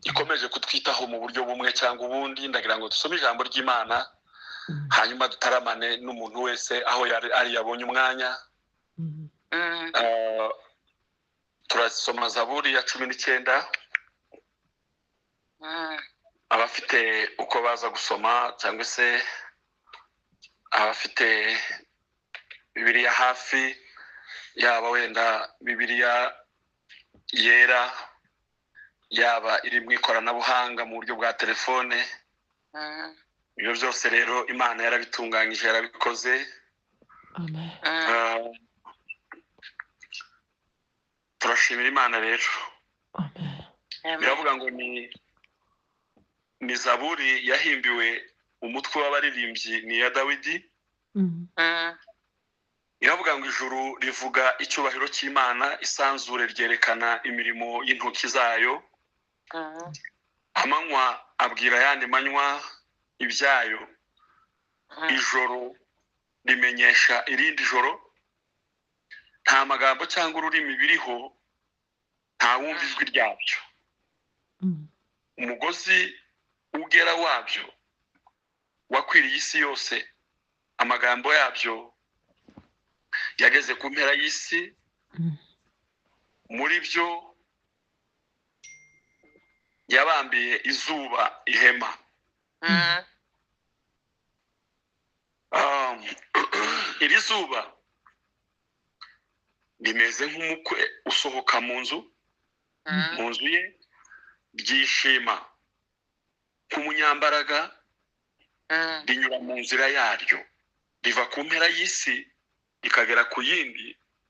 ikomeje kutwitaho mu buryo bumwe cyangwa ubundi. Ndagira ngo dusome ijambo ry'Imana, hanyuma dutaramane n'umuntu wese aho yari ari yabonye umwanya. Turasoma Zaburi ya 19. Abafite uko baza gusoma cyangwa se abafite Bibiliya hafi, yaba wenda Bibiliya yera, yaba iri mu ikoranabuhanga mu buryo bwa telefone, ibyo byose rero Imana yarabitunganyije, yarabikoze. Amen. Turashimira Imana rero. Amen. Biravuga ngo ni Zaburi yahimbiwe umutwe w'abaririmbyi, ni iya Dawidi. Iravuga ngo ijuru rivuga icyubahiro cy'Imana, isanzure ryerekana imirimo y'intoki zayo. Amanywa abwira ayandi manywa ibyayo, ijoro rimenyesha irindi joro. Nta magambo cyangwa ururimi biriho, nta wumva ijwi ryabyo. Umugozi ugera wabyo wakwiriye isi yose, amagambo yabyo yageze ku mpera y'isi. Muri byo yabambiye izuba ihema. Iri zuba rimeze nk'umukwe usohoka mu nzu, mu nzu ye, ryishima nk'umunyambaraga, rinyura mu nzira yaryo, riva ku mpera y'isi rikagera ku yindi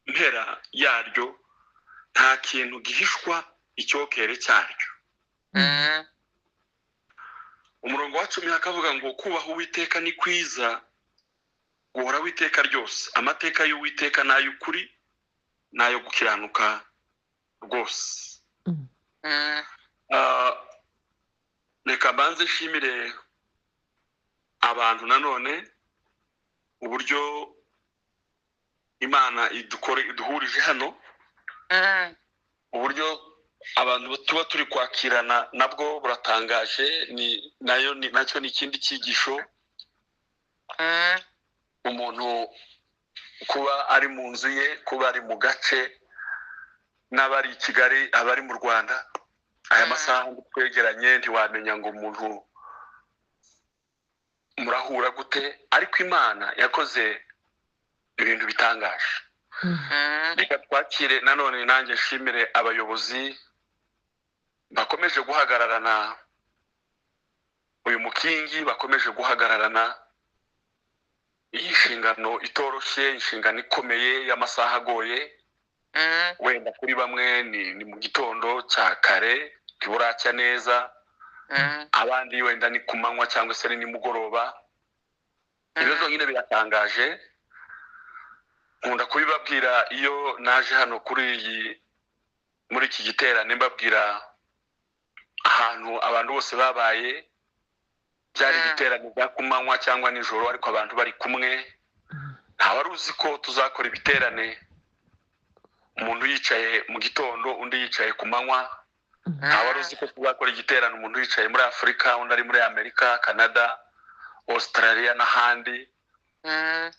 mpera yaryo, nta kintu gihishwa icyokere cyaryo. Umurongo wa 10 hakavuga ngo kubaha Uwiteka ni kwiza, guhoraho iteka ryose. Amateka y'Uwiteka ni ay'ukuri n'ayo gukiranuka rwose. Reka mbanze nshimire abantu nanone uburyo Imana iduhurije hano, uburyo abantu tuba turi kwakirana nabwo buratangaje, ni nayo ni nacyo ni ikindi cyigisho. Umuntu kuba ari mu nzu ye, kuba ari mu gace, n'abari i Kigali, abari mu Rwanda, aya masaha twegeranye ntiwamenya ngo umuntu murahura gute, ariko Imana yakoze ibintu bitangaje. Reka twakire nanone, nanjye nshimire abayobozi bakomeje guhagararana uyu mukingi, bakomeje guhagararana iyi nshingano itoroshye, inshingano ikomeye y'amasaha agoye. Wenda kuri bamwe ni mu gitondo cya kare ntiburacya neza, abandi wenda ni ku manywa cyangwa se ni nimugoroba. Ibyo byonyine biratangaje. Nkunda kubibabwira iyo naje hano kuri iyi muri iki giterane, mbabwira ahantu abantu bose babaye, byari ibiterane bya ku manywa cyangwa nijoro, ariko abantu bari kumwe. Nta wari uzi ko tuzakora ibiterane umuntu yicaye mu gitondo, undi yicaye ku manywa. Nta wari uzi ko tuzakora igiterane umuntu yicaye muri Afurika, undi ari muri Amerika, Canada, Australia n'ahandi.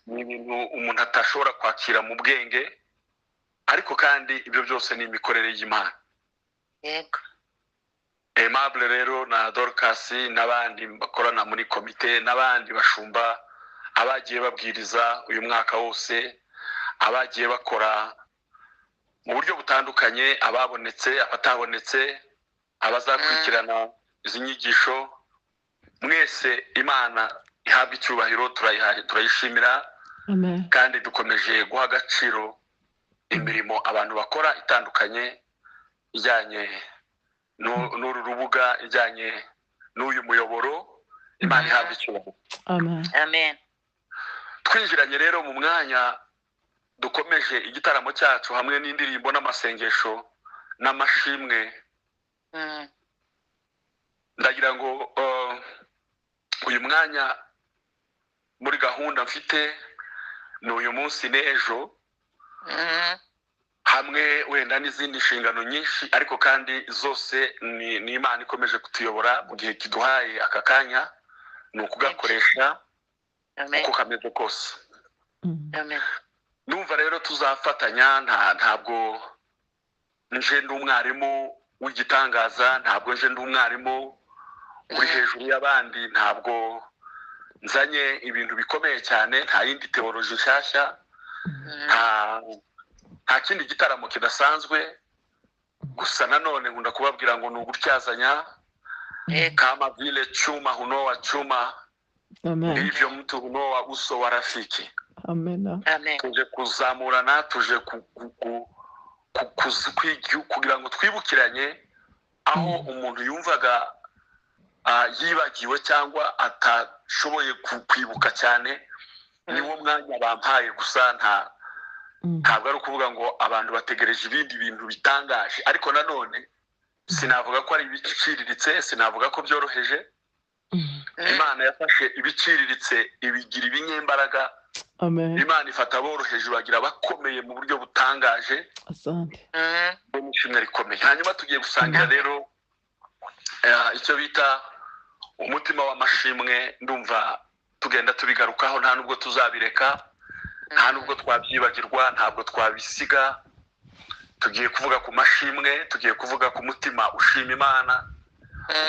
Ni ibintu umuntu atashobora kwakira mu bwenge, ariko kandi ibyo byose ni imikorere y'Imana. Yego. Aimable rero na Dorcas n'abandi bakorana muri komite n'abandi bashumba, abagiye babwiriza uyu mwaka wose, abagiye bakora mu buryo butandukanye, ababonetse, abatabonetse, abazakurikirana izi nyigisho, mwese Imana ihabwa icyubahiro, turayishimira. Amen. Kandi dukomeje guha agaciro imirimo abantu bakora itandukanye ijyanye n'uru rubuga, ijyanye n'uyu muyoboro. Imana ihabwa icyubahiro. Amen. Amen. Twinjiranye rero mu mwanya dukomeje igitaramo cyacu hamwe n'indirimbo n'amasengesho n'amashimwe. Ndagira ngo uyu mwanya muri gahunda mfite ni uyu munsi n'ejo. Hamwe wenda n'izindi nshingano nyinshi, ariko kandi zose ni Imana ikomeje kutuyobora mu gihe kiduhaye aka kanya, ni ukugakoresha Amen. uko kameze kose. Amen. Numva rero tuzafatanya. Ntabwo nje ndi umwarimu w'igitangaza, ntabwo nje ndi umwarimu uri hejuru y'abandi, ntabwo nzanye ibintu bikomeye cyane, nta yindi théologie nshyashya, nta kindi gitaramo kidasanzwe. Gusa nanone nkunda kubabwira ngo ni ugutyazanya. Kama vile chuma hunoa chuma, Amen. ndivyo mtu hunoa uso wa rafiki. Amen. Amen. Tuje kuzamurana, tuje kugira ngo twibukiranye aho umuntu yumvaga yibagiwe cyangwa atashoboye kwibuka cyane. Niwo mwanya bampaye gusa, nta ntabwo ari ukuvuga ngo abantu bategereje ibindi bintu bitangaje, ariko nanone sinavuga ko ari ibiciriritse, sinavuga ko byoroheje. Imana yafashe ibiciriritse ibigira ibinyembaraga. Amen. Imana ifata aboroheje bagira abakomeye mu buryo butangaje. Asante. Ni ishimwe rikomeye. Hanyuma tugiye gusangira rero icyo bita umutima w'amashimwe. Ndumva tugenda tubigarukaho, nta nubwo tuzabireka, nta nubwo twabyibagirwa, ntabwo twabisiga. Tugiye kuvuga ku mashimwe, tugiye kuvuga ku mutima ushima Imana,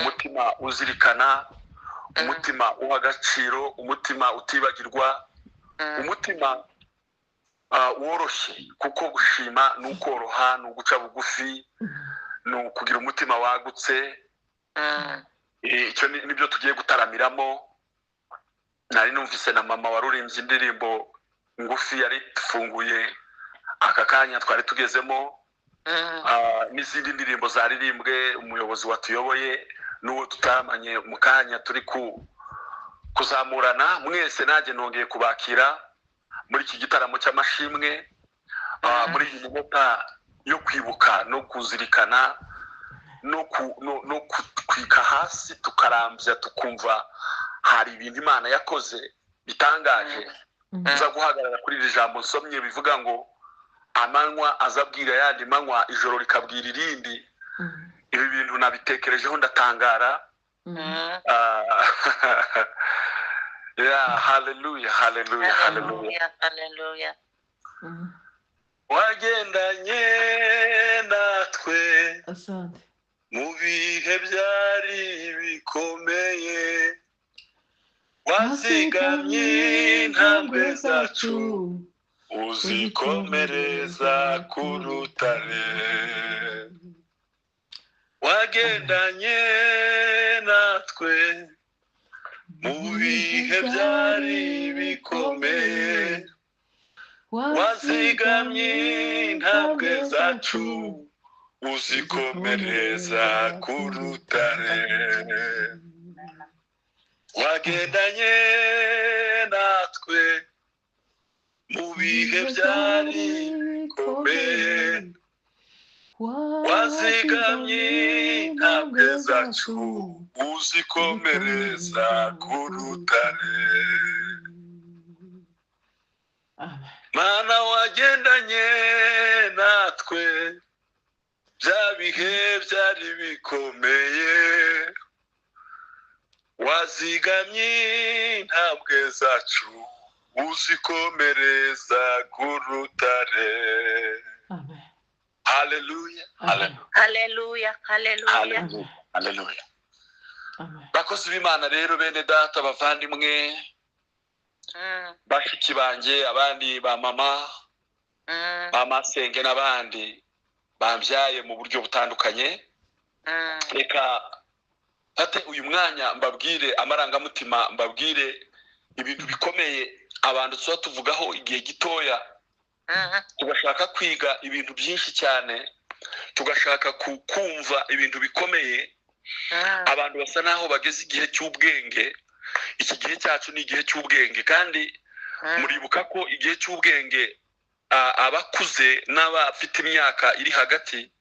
umutima uzirikana, umutima uha agaciro, umutima utibagirwa, umutima woroshye, kuko gushima ni ukoroha, ni uguca bugufi, ni ukugira umutima wagutse. Icyo nibyo tugiye gutaramiramo. Nari numvise na mama warurimbye indirimbo ngufi yari ifunguye aka kanya twari tugezemo, n'izindi ndirimbo zaririmbwe umuyobozi watuyoboye n'uwo tutaramanye mu kanya turi kuzamurana. Mwese nanjye nongeye kubakira muri iki gitaramo cy'amashimwe, muri iyi minota yo kwibuka no kuzirikana no kutwika hasi, tukarambya, tukumva hari ibintu Imana yakoze bitangaje. Nza guhagarara kuri iri jambo nsomye bivuga ngo amanywa azabwira ayandi manywa, ijoro rikabwira irindi. Ibi bintu nabitekerejeho ndatangara. Yeah, haleluya, haleluya, haleluya. Hallelujah. Hallelujah. Wagendanye natwe Asante. mu bihe byari bikomeye, wazigamye intambwe zacu uzikomereza ku rutare. Wagendanye natwe mu bihe byari bikomeye, wazigamye intambwe zacu uzikomereza ku rutare. Wagendanye natwe mu bihe byari bikomeye, wazigamye intambwe zacu uzikomereza ku rutare. Amen. Mana, wagendanye natwe bya bihe byari bikomeye, wazigamye intambwe zacu uzikomereza ku rutare. Amen. Haleluya. Amen. Hallelujah. Hallelujah. Haleluya, haleluya. Amen. Bakozi b'Imana rero, bene data, bavandimwe, bashiki banjye, abandi ba mama, ba masenge n'abandi bambyaye mu buryo butandukanye, reka fate uyu mwanya mbabwire amarangamutima, mbabwire ibintu bikomeye abantu tuba tuvugaho igihe gitoya, tugashaka kwiga ibintu byinshi cyane, tugashaka kumva ibintu bikomeye. Abantu basa naho bageze igihe cy'ubwenge. Iki gihe cyacu ni igihe cy'ubwenge, kandi muribuka ko igihe cy'ubwenge, abakuze n'abafite imyaka iri hagati,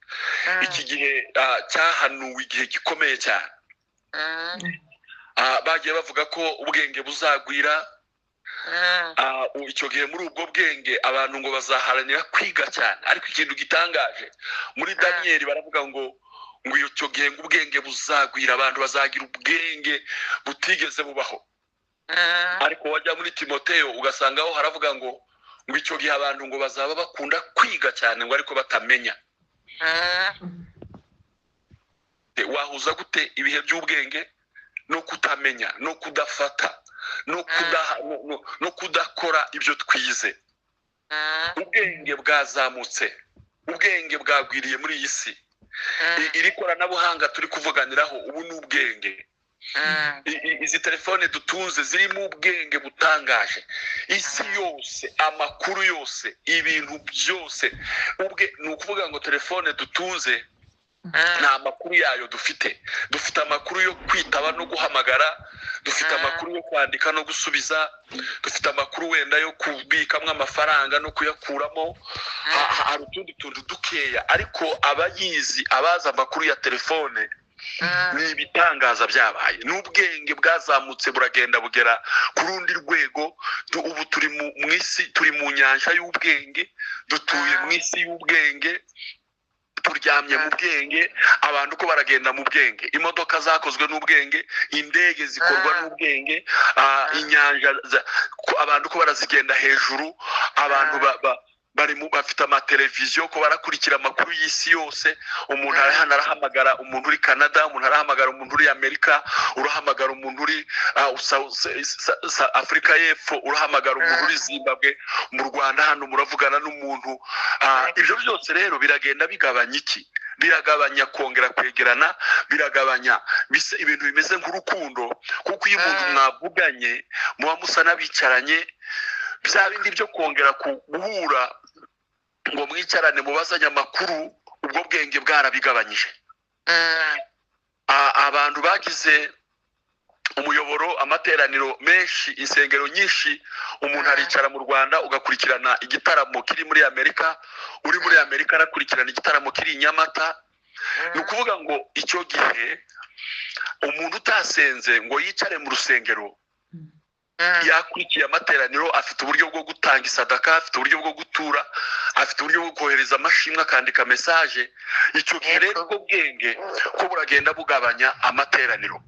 iki gihe cyahanuwe igihe gikomeye cyane. Bagiye bavuga ko ubwenge buzagwira. Icyo gihe muri ubwo bwenge abantu ngo bazaharanira kwiga cyane. Ariko ikintu gitangaje muri Daniyeli baravuga ngo icyo gihe ngo ubwenge buzagwira, abantu bazagira ubwenge butigeze bubaho. Ariko wajya muri Timoteyo ugasangaho haravuga ngo icyo gihe abantu ngo bazaba bakunda kwiga cyane ngo ariko batamenya. Wahuza gute ibihe by'ubwenge no kutamenya, no kudafata, no kudakora ibyo twize? Ubwenge bwazamutse, ubwenge bwagwiriye muri iyi si. Iri koranabuhanga turi kuvuganiraho ubu ni ubwenge. Izi telefone dutunze zirimo ubwenge butangaje. Isi yose, amakuru yose, ibintu byose, ni ukuvuga ngo telefone dutunze nta makuru yayo dufite. Dufite amakuru yo kwitaba no guhamagara, dufite amakuru yo kwandika no gusubiza, dufite amakuru wenda yo kubikamo amafaranga no kuyakuramo. Hari utundi tuntu dukeya, ariko abayizi, abazi amakuru ya telefone, ni ibitangaza byabaye. N'ubwenge bwazamutse buragenda bugera ku rundi rwego. Ubu turi mu isi, turi mu nyanja y'ubwenge, dutuye mu isi y'ubwenge, turyamye mu bwenge. Abantu ko baragenda mu bwenge, imodoka zakozwe n'ubwenge, indege zikorwa n'ubwenge, inyanja abantu ko barazigenda hejuru, abantu bafite amateleviziyo ko barakurikira amakuru y'isi yose. Umuntu arahamagara umuntu uri Canada, umuntu arahamagara umuntu uri Amerika, urahamagara umuntu uri Afurika y'Epfo, urahamagara umuntu uri Zimbabwe, mu Rwanda hano muravugana n'umuntu. Ibyo byose rero biragenda bigabanya iki? Biragabanya kongera kwegerana, biragabanya ibintu bimeze nk'urukundo, kuko iyo umuntu mwavuganye muba musa n'abicaranye, bya bindi byo kongera guhura ngo mwicarane mubazanye amakuru, ubwo bwenge bwarabigabanyije. Abantu bagize umuyoboro, amateraniro menshi, insengero nyinshi. Umuntu aricara mu Rwanda ugakurikirana igitaramo kiri muri Amerika, uri muri Amerika arakurikirana igitaramo kiri i Nyamata. Ni ukuvuga ngo icyo gihe umuntu utasenze ngo yicare mu rusengero yakurikiye amateraniro, afite uburyo bwo gutanga isadaka, afite uburyo bwo gutura, afite uburyo bwo kohereza amashimwe, akandika mesaje. Icyo gihe rero ubwo bwenge ko buragenda bugabanya amateraniro.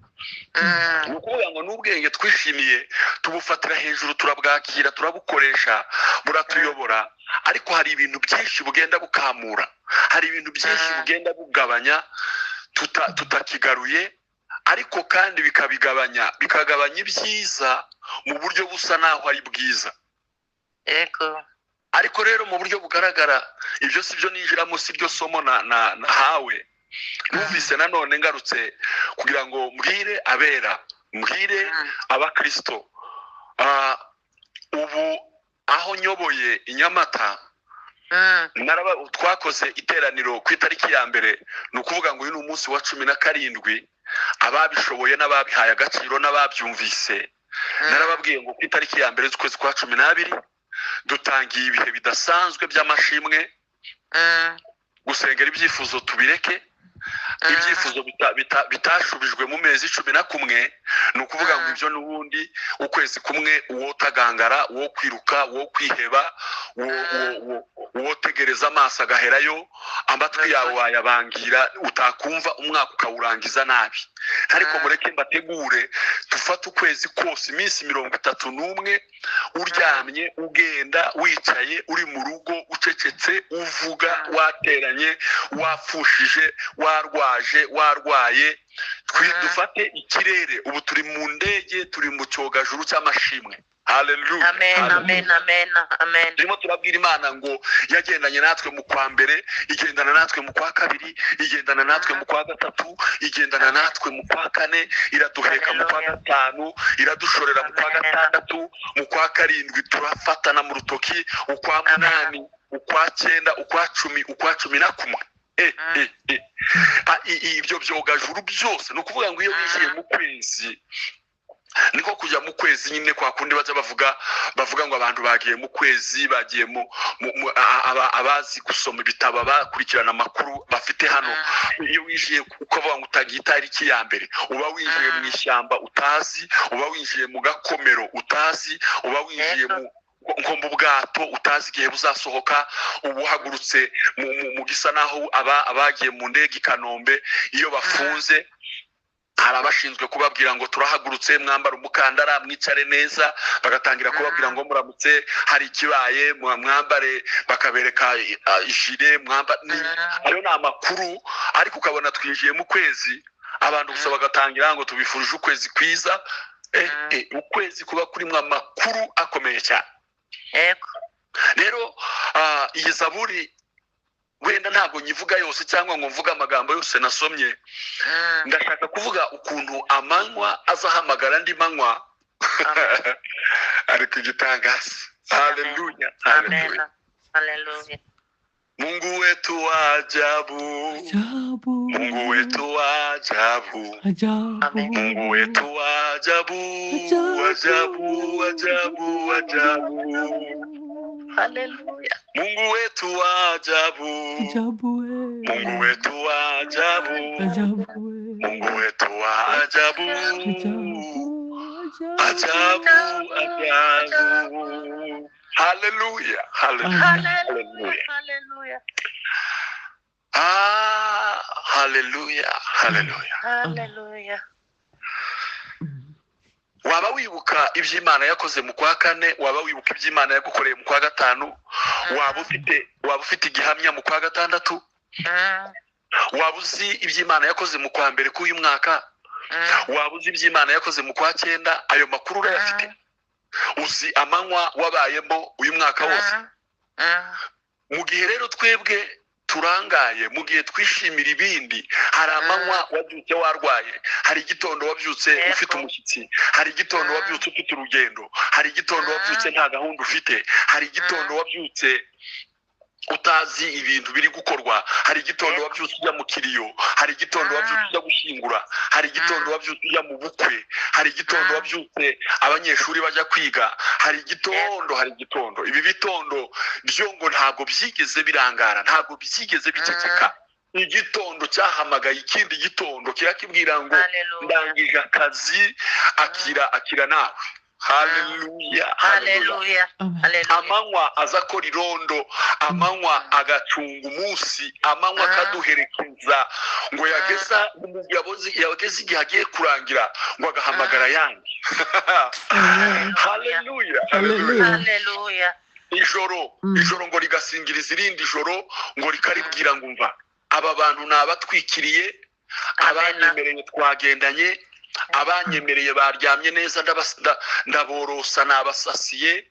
Ni ukuvuga ngo n'ubwenge twishimiye tubufatira hejuru, turabwakira, turabukoresha, buratuyobora, ariko hari ibintu byinshi bugenda bukamura, hari ibintu byinshi bugenda bugabanya tutakigaruye, ariko kandi bikabigabanya, bikagabanya ibyiza mu buryo busa naho ari bwiza. Ariko rero mu buryo bugaragara ibyo si byo ninjiramo, si byo somo nahawe. Numvise nanone ngarutse kugira ngo mbwire abera, mbwire abakristo. Ubu aho nyoboye i Nyamata, twakoze iteraniro ku itariki ya 1, ni ukuvuga ngo uyu ni umunsi wa 17. Ababishoboye n'ababihaye agaciro n'ababyumvise, narababwiye ngo ku itariki ya 1 z'ukwezi kwa 12 dutangiye ibihe bidasanzwe by'amashimwe. Gusengera ibyifuzo tubireke, ibyifuzo bitashubijwe mu mezi 11, ni ukuvuga ngo ibyo n'ubundi ukwezi kumwe uwotagangara, uwo kwiruka, uwo kwiheba, uwotegereza amaso agaherayo, amatwi yawe wayabangira, utakumva umwaka ukawurangiza nabi. Ariko mureke mbategure, dufate ukwezi kose, iminsi 31, uryamye, ugenda, wicaye, uri mu rugo, ucecetse, uvuga, wateranye, wafushije, warwaje, warwaye. Dufate ikirere. Ubu turi mu ndege, turi mu cyogajuru cy'amashimwe. Haleluya. Amen, amen, amen, amen. Turimo turabwira Imana ngo yagendanye natwe mu kwa 1, igendana natwe mu kwa 2, igendana natwe mu kwa 3, igendana natwe mu kwa 4, iraduheka mu kwa 5, iradushorera mu kwa 6, mu kwa 7 turafatana mu rutoki, ukwa 8, ukwa 9, ukwa 10, ukwa 11. Ibyo byogajuru byose, ni ukuvuga ngo iyo winjiye mu kwezi Niko kujya mu kwezi nyine kwa kundi bajya bavuga ngo abantu bagiye mu kwezi, bagiye mu abazi gusoma ibitabo, bakurikirana amakuru bafite hano. Iyo winjiye ukavuga ngo utagiye itariki ya mbere, uba winjiye mu ishyamba utazi, uba winjiye mu gakomero utazi, uba winjiye nko mu bwato utazi igihe buzasohoka. Uba uhagurutse mu gisa naho abagiye mu ndege i Kanombe iyo bafunze, hari abashinzwe kubabwira ngo turahagurutse, mwambara umukandara, mwicare neza, bagatangira kubabwira ngo muramutse hari ikibaye, mwambare, bakabereka ijire mwambare. Ayo ni amakuru. Ariko ukabona twinjiye mu kwezi, abantu gusa bagatangira ngo tubifurije ukwezi kwiza. Ukwezi kuba kurimo amakuru akomeye cyane. Rero iyi zaburi wenda ntabwo nyivuga yose cyangwa ngo mvuge amagambo yose nasomye. Ndashaka kuvuga ukuntu amanywa azahamagara andi manywa. Ariko igitangaza. Haleluya, haleluya. Mungu wetu wa ajabu, Mungu wetu wa ajabu, Mungu wetu wa ajabu, ajabu, ajabu, ajabu. Haleluya. Mungu wetu wa ajabu, Mungu wetu wa ajabu, Mungu wetu wa ajabu, ajabu, ajabu. Haleluya, haleluya, haleluya. Ah, haleluya, haleluya, haleluya. Waba wibuka iby'Imana yakoze mu kwa kane, waba wibuka iby'Imana yagukoreye mu kwa gatanu, waba ufite igihamya mu kwa gatandatu, waba uzi iby'Imana yakoze mu kwa mbere k'uyu mwaka, waba uzi iby'Imana yakoze mu kwa cyenda. Ayo makuru urayafite? Uzi amanywa wabayemo uyu mwaka wose? Mu gihe rero twebwe turangaye, mu gihe twishimira ibindi, hari amanywa wabyutse warwaye, hari igitondo wabyutse ufite umushyitsi, hari igitondo wabyutse ufite urugendo, hari igitondo wabyutse nta gahunda ufite, hari igitondo wabyutse utazi ibintu biri gukorwa, hari igitondo wabyutse ujya mu kiriyo, hari igitondo wabyutse ujya gushyingura, hari igitondo wabyutse ujya mu bukwe, hari igitondo wabyutse abanyeshuri bajya kwiga, hari igitondo, hari igitondo. Ibi bitondo byo ngo ntabwo byigeze birangara, ntabwo byigeze biceceka. Igitondo cyahamagaye ikindi gitondo kirakibwira ngo ndangije akazi, akira, akira nawe. Haleluya, haleluya. Amanywa azakora irondo, amanywa agacunga umunsi, amanywa akaduherekeza ngo yageza yageze igihe agiye kurangira ngo agahamagara yandi. Haleluya, haleluya. Ijoro, ijoro ngo rigasingiriza irindi joro, ngo rikaribwira ngo umva aba bantu nabatwikiriye, abanyemereye twagendanye, abanyemereye baryamye neza, ndaborosa, nabasasiye,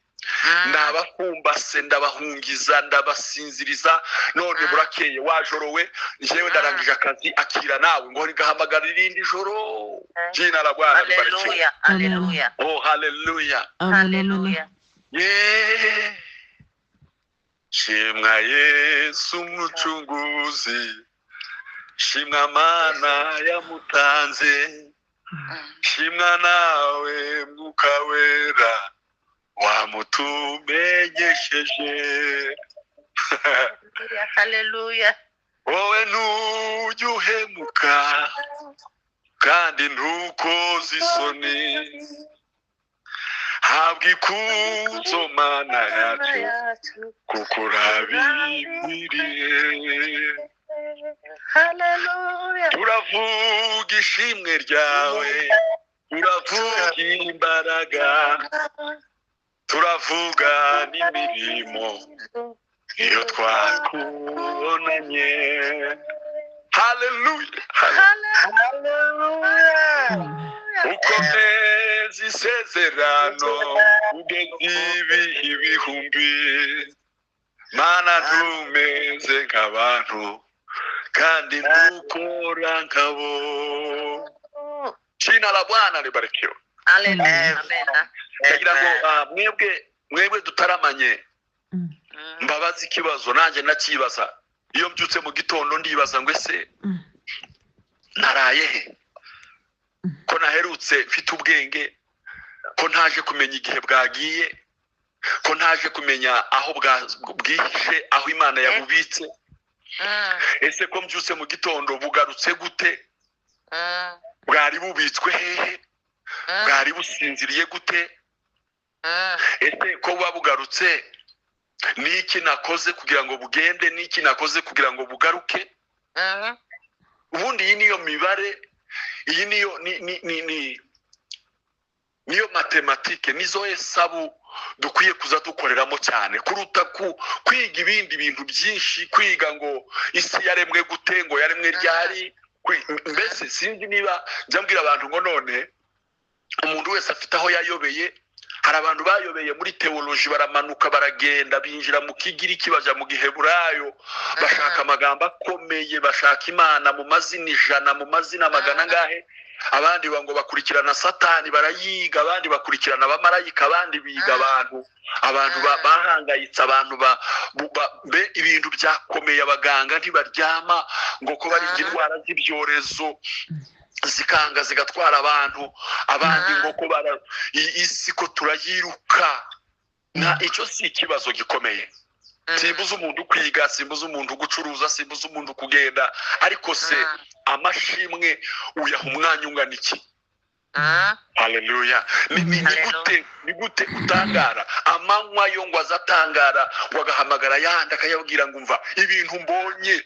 nabafumbase, ndabahungiza, ndabasinziriza, none burakeye wajorowe, njyewe ndarangije akazi, akira nawe. Ngo rigahamagara irindi joro. Jina la Bwana libarikiwe. Haleluya. Oh, haleluya, haleluya. Yeah. Shimwa Yesu mucunguzi, shimwa Mana yamutanze, shimwa nawe Mwuka Wera wamutumenyesheje. Haleluya. Wowe ntujya uhemuka kandi ntukoze isoni, habwa ikuzo Mana yacu kuko urabikwiriye. Haleluya. Turavuga ishimwe ryawe, turavuga imbaraga, turavuga n'imirimo iyo twakubonanye. Haleluya, haleluya. Ukomeza isezerano ugeze ibihumbi, Mana ntumeze nk'abantu kandi ntukora nkabo. Jina la Bwana libarikiwe. Haleluya. Ndagira ngo mwebwe dutaramanye, mbabaza ikibazo nanjye nakibaza. Iyo mbyutse mu gitondo ndibaza ngo ese naraye he ko naherutse mfite ubwenge, Ko ntaje kumenya igihe bwagiye, ko ntaje kumenya aho bwihishe, aho Imana yabubitse. Ese ko mbyutse mu gitondo bugarutse gute? Bwari bubitswe hehe? Bwari businziriye gute? Ese ko buba bugarutse, niki nakoze kugira ngo bugende? Niki nakoze kugira ngo bugaruke? Ubundi iyi niyo mibare, iyi niyo ni ni ni ni niyo matematike, nizo hesabu dukwiye kuza dukoreramo cyane kuruta kwiga ibindi bintu byinshi, kwiga ngo isi yaremwe gute, ngo yaremwe ryari. Mbese sinzi niba njya mbwira abantu ngo none umuntu wese afite aho yayobeye. Hari abantu bayobeye muri teoloji, baramanuka baragenda binjira mu Kigiriki, baja mu Giheburayo, bashaka amagambo akomeye, bashaka Imana mu mazina 100, mu mazina 400 angahe. Abandi ngo bakurikirana Satani barayiga, abandi bakurikirana abamarayika, abandi biga abantu bahangayitse, abantu ibintu byakomeye, abaganga ntibaryama ngo ko bariga indwara z'ibyorezo zikanga zigatwara abantu, abandi ngo ko isi ko turayiruka. Na icyo si ikibazo gikomeye. Simbuza umuntu kwiga, simbuza umuntu gucuruza, simbuza umuntu kugenda, ariko se amashimwe uyaha umwanya ungana iki? Haleluya. Ni gute utangara amanywa yo ngo azatangara, ngo agahamagara yandi akayabwira ngo umva ibintu mbonye,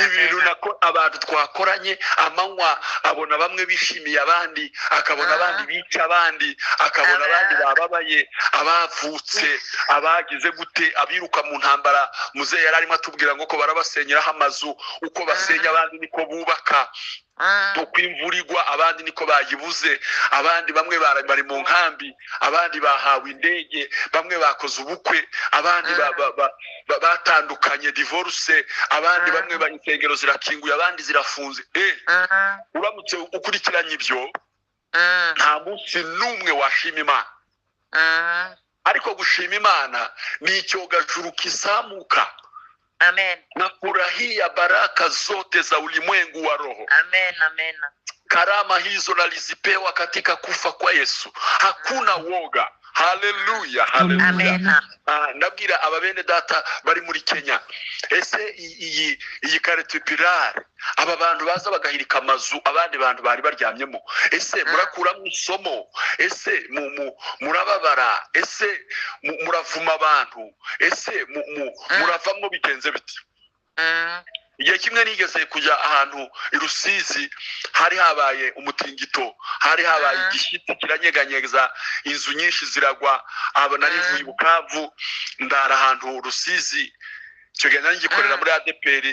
ibintu nako abantu twakoranye. Amanywa abona bamwe bishimiye abandi, akabona abandi bica abandi, akabona abandi bababaye, abavutse, abagize gute, abiruka mu ntambara. Muzehe yari arimo atubwira ngo ko barabasenyeraho amazu, uko basenya abandi niko bubaka, uko imvura igwa abandi niko bayibuze, abandi bamwe bari mu nkambi, abandi bahawe indege, bamwe bakoze ubukwe, abandi batandukanye divorce, abandi bamwe insengero zirakinguye, abandi zirafunze. Uramutse ukurikiranye ibyo, nta munsi n'umwe washima Imana. Ariko gushima Imana ni icyogajuru kizamuka. Amen. Na furahia baraka zote za ulimwengu wa roho. Amen, amen. Karama hizo nalizipewa katika kufa kwa Yesu. Hakuna woga. Haleluya, haleluya. Amen. Ndabwira ababene data bari muri Kenya, ese iyi karetipirare, aba bantu baza bagahirika amazu abandi bantu bari baryamyemo, ese murakuramo isomo? Ese murababara? Ese muravuma abantu? Ese muravamo bigenze biti? Igihe kimwe nigeze kujya ahantu i Rusizi, hari habaye umutingito, hari habaye igishyitsi kiranyeganyeza, inzu nyinshi ziragwa. Aba nari mvuye i Bukavu, ndara ahantu Rusizi, icyo gihe nari ngikorera muri ADPR,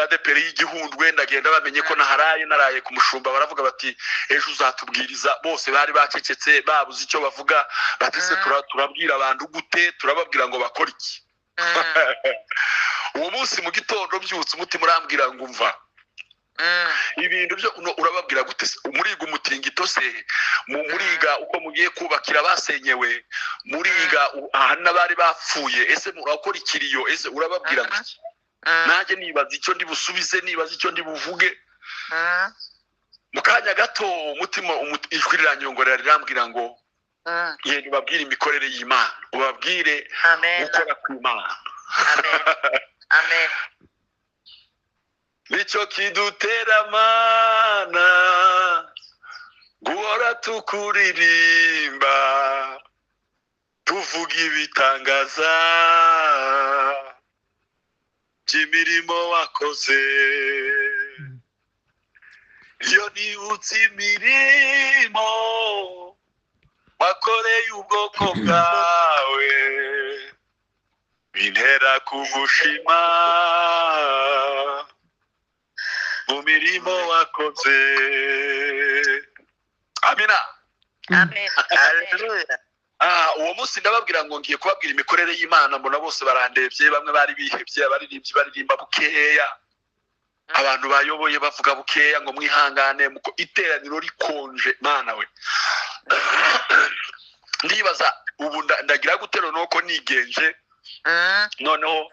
ADPR y'Igihundwe. Ndagenda bamenye ko naharaye, naraye ku mushumba, baravuga bati ejo uzatubwiriza. Bose bari bacecetse, babuze icyo bavuga, bati se turabwira abantu gute, turababwira ngo bakore iki? Uwo munsi mu gitondo mbyutse, umutima urambwira ngo umva ibintu byo urababwira gute? Muriga umutingito se, muriga uko mugiye kubakira abasenyewe, muriga aha n'abari bapfuye, ese murakora ikiriyo, ese urababwira ngo iki? Nanjye nibaza icyo ndi busubize, nibaza icyo ndi buvuge. Mu kanya gato umutima ijwi riranyongorera rirambwira ngo yenda ubabwire imikorere y'Imana, ubabwire gukora kw'Imana. Amen. Amen. Nicyo kidutera Mana guhora tukuririmba, tuvuga ibitangaza by'imirimo wakoze. Iyo nibutse imirimo wakoreye ubwoko bwawe, bintera kugushima mu mirimo wakoze. Amina. Amen. Haleluya. Uwo munsi ndababwira ngo ngiye kubabwira imikorere y'Imana, mbona bose barandebye, bamwe bari bihebye, abaririmbyi baririmba bukeya, abantu bayoboye bavuga bukeya ngo mwihangane, iteraniro rikonje. Mana we, ndibaza ubu ndagira gutero nuko nigenje. Noneho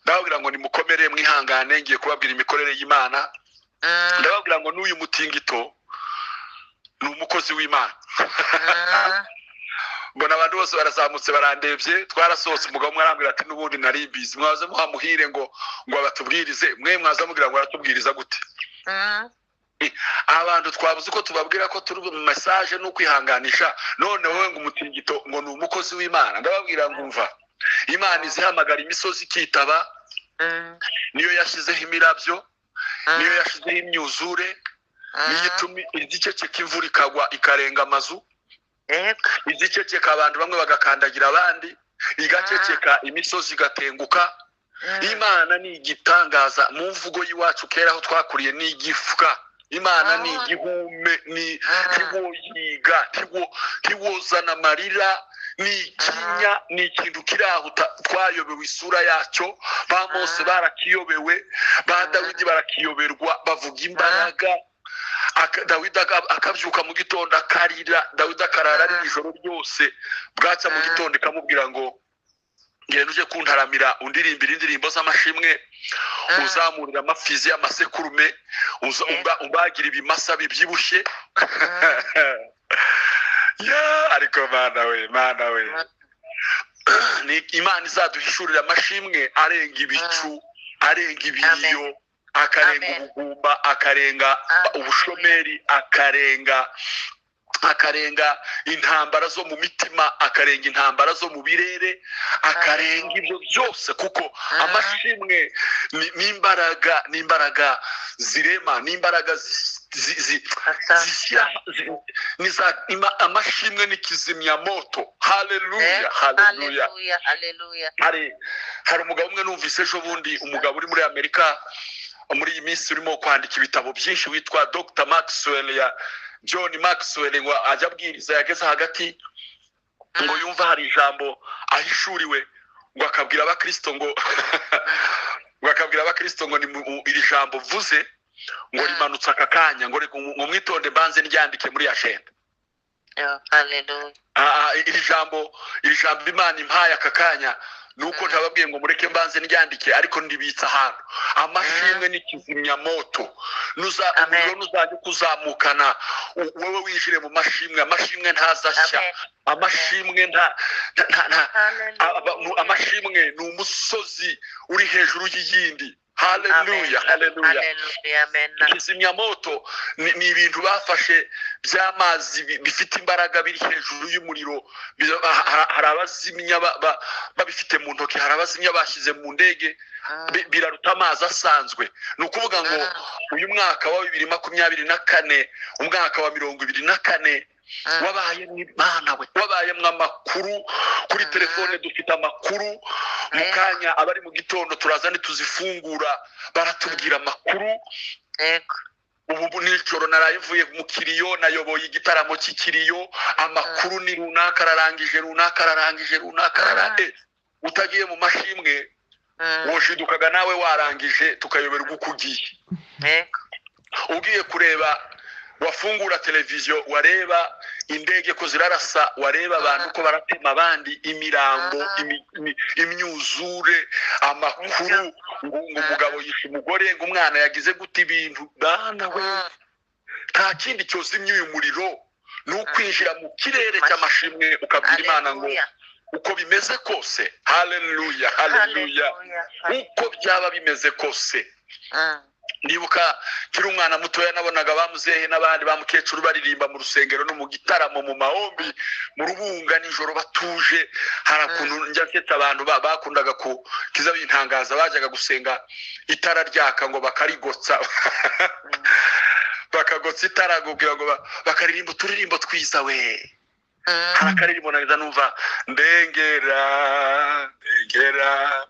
ndababwira ngo nimukomere, mwihangane, ngiye kubabwira imikorere y'Imana. Ndababwira ngo n'uyu mutingito Ni umukozi w'Imana. Mbona abantu bose barazamutse barandebye, twarasohotse. Umugabo umwe arambwira ati: "N'ubundi nari mbizi, mwaze muhamuhire ngo abatubwirize, mwe mwaza mubwira ngo aratubwiriza gute?" Abantu twabuze uko tubabwira ko turi mu message no kwihanganisha, none wowe ngo umutingito, ngo ni umukozi w'Imana. Ndababwira ngo umva, Imana izihamagara imisozi ikitaba, niyo yashyizeho imirabyo, niyo yashyizeho imyuzure, niyo ituma igiceceka imvura ikagwa ikarenga amazu, igiceceka abantu bamwe bagakandagira abandi, igaceceka imisozi igatenguka. Imana ni igitangaza. Mu mvugo y'iwacu kera aho twakuriye, ni igifuka. Imana ni igihume, ni ntiwoyiga, ntiwozana amarira, ni ikinya, ni ikintu kiri aho twayobewe isura yacyo. Ba Mose barakiyobewe, ba Dawidi barakiyoberwa, bavuga imbaraga. Dawidi akabyuka mu gitondo akarira, Dawidi akarara arira ijoro ryose, bwacya mu gitondo ikamubwira ngo: "Ngenda ujye kuntaramira, undirimbira indirimbo z'amashimwe, uzamurira amapfizi y'amasekurume, umbagira ibimasa bibyibushye." Ya, ariko Mana we, Mana we, ni Imana izaduhishurira amashimwe arenga ibicu, arenga ibiriyo, akarenga Amen. ubugumba, akarenga Amen. ubushomeri, akarenga intambara zo mu mitima, akarenga intambara zo mu birere, akarenga ibyo byose, kuko amashimwe ni imbaraga, ni imbaraga zirema, ni imbaraga Asante. zishyira ni za amashimwe ni kizimyamoto. Haleluya, haleluya. Haleluya, haleluya. Hari umugabo umwe numvise ejo bundi, umugabo uri muri Amerika muri iyi minsi urimo kwandika ibitabo byinshi, witwa Dr Maxwell ya John Maxwell, ngo ajya abwiriza, yageze hagati ngo yumva hari ijambo ahishuriwe, ngo akabwira abakristo ngo ni iri jambo mvuze ngo rimanutse aka kanya, ngo mwitonde mbanze ndyandike muri agenda. Yo, haleluya. Iri jambo Imana impaye aka kanya ni uko ntababwiye ngo mureke mbanze ndyandike, ariko ndibitse ahantu. Amashimwe ni kizimyamoto. Amen. Umuriro nuzajya ukuzamukana, wowe winjire mu mashimwe. Amashimwe ntazashya. Amen. Amashimwe nta Haleluya. Amashimwe ni umusozi uri hejuru y'iyindi. Haleluya, haleluya. Haleluya, amen. Kizimyamoto ni ibintu bafashe by'amazi bifite imbaraga, biri hejuru y'umuriro. Hari abazimya babifite mu ntoki, hari abazimya bashyize mu ndege. Biraruta amazi asanzwe. Ni ukuvuga ngo uyu mwaka wa 2024, umwaka wa 24, wabaye Imana we, wabayemwo amakuru kuri telefone. Dufite amakuru mu kanya, abari mu gitondo turaza ntituzifungura, baratubwira amakuru. Ubu nijoro naraye mvuye mu kiriyo, nayoboye igitaramo cy'ikiriyo. Amakuru ni runaka ararangije, runaka ararangije, runaka ararangije. Utagiye mu mashimwe, woshidukaga nawe warangije, tukayoberwa uko ugiye. Ugiye kureba, wafungura televiziyo, wareba indege ko zirarasa, wareba abantu ko baratema abandi, imirambo, imyuzure, amakuru ngo umugabo yishe umugore, ngo umwana yagize gute, ibintu bana we. Nta kindi cyozimya uyu muriro, ni ukwinjira mu kirere cy'amashimwe, ukabwira Imana ngo Haleluya. uko bimeze kose, haleluya, haleluya, Haleluya. uko byaba bimeze kose. Ndibuka nkiri umwana mutoya, nabonaga ba muzehe n'abandi ba mukecuru baririmba mu rusengero no mu gitaramo, mu mahombi, mu rubunga, nijoro batuje. Hari ukuntu njya nsetsa abantu bakundaga ku kiza bintangaza, bajyaga gusenga itara ryaka, ngo bakarigotsa, bakagotsa itara kugira ngo bakaririmba uturirimbo twiza we. Hari akaririmbo nageza numva: "Ndengera, ndengera,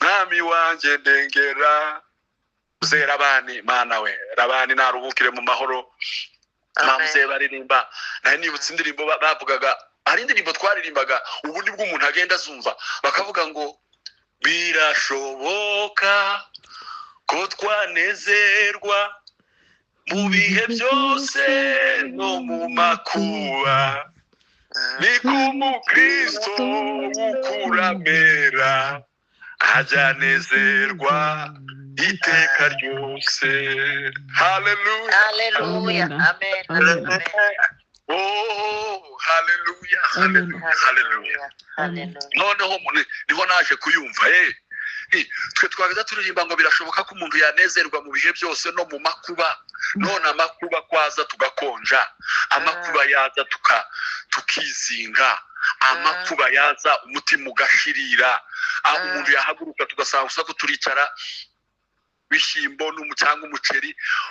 mwami wanjye, ndengera." Muzehe Rabani, Mana we, Rabani naruhukire mu mahoro. Amen. Muzehe baririmba, nari nibutse indirimbo bavugaga. Hari indirimbo twaririmbaga, ubu nibwo umuntu agenda azumva, bakavuga ngo: "Birashoboka ko twanezerwa mu bihe byose no mu makuba, ni ku mukristo w'ukuramera." Ajyanezerwa iteka ryose. Haleluya. Haleluya. Amen. Amen. Amen. Oh, haleluya, Amen. haleluya, haleluya. Haleluya. Noneho niho naje kuyumva. Twe twageza turirimba ngo birashoboka ko umuntu yanezerwa mu bihe byose no mu makuba. None amakuba kwaza tugakonja, amakuba yaza tukizinga, amakuba yaza umutima ugashirira, umuntu yahaguruka tugasanga gusa ko turicara bishyimbo cyangwa umuceri,